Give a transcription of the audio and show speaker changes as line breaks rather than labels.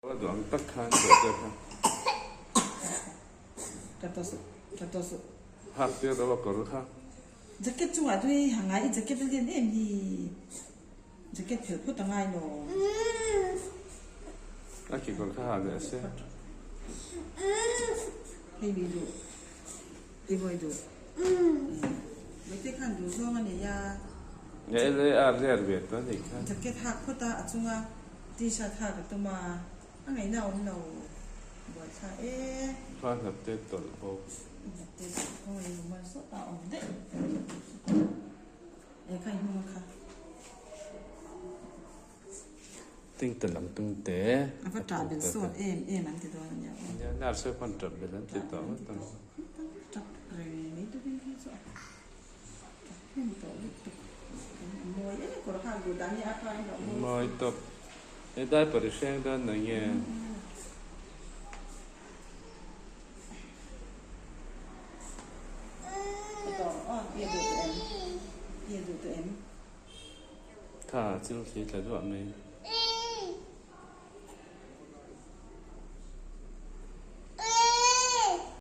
A duh ang tak khan tih te kha.
Ka to suh, ka to suh.
Hak tir lo a kawr kha.
Jacket chungah tui ha ngai i jacket a lian em hi. Jacket phelh phawt a ngai lo.
A kekawr kha ha leh se.
Hei mi duh. Hei mawi duh. Mite khan duh zawng a nei a.
Nge LAR ler ve ta ni kha.
Jacket hak phawt a a chunga T-shirt hak a tum a, a ngaihna a awm lo buaithla e.
Kha hnapte tawlh bawk.
Hnapte tawlh bawk a rumal sawt a awm daih. E kha i hnung a kha.
Ting te lam tung te.
A va tah bel sawt em em an ti dawn a nia aw.
Nia nurse ho pawn tap bel an ti tawh ngawt ang.
Tap reng mai turin hi chu a tap hnem tawh lutuk. A mawi em kawr hak duh dan hi a tha in a mawi.
Mawi tawp. He diaper i hreng dawn na nge?
A tawng aw i duh tawh em? I duh tawh em?
Kha chil thli tla duah mai.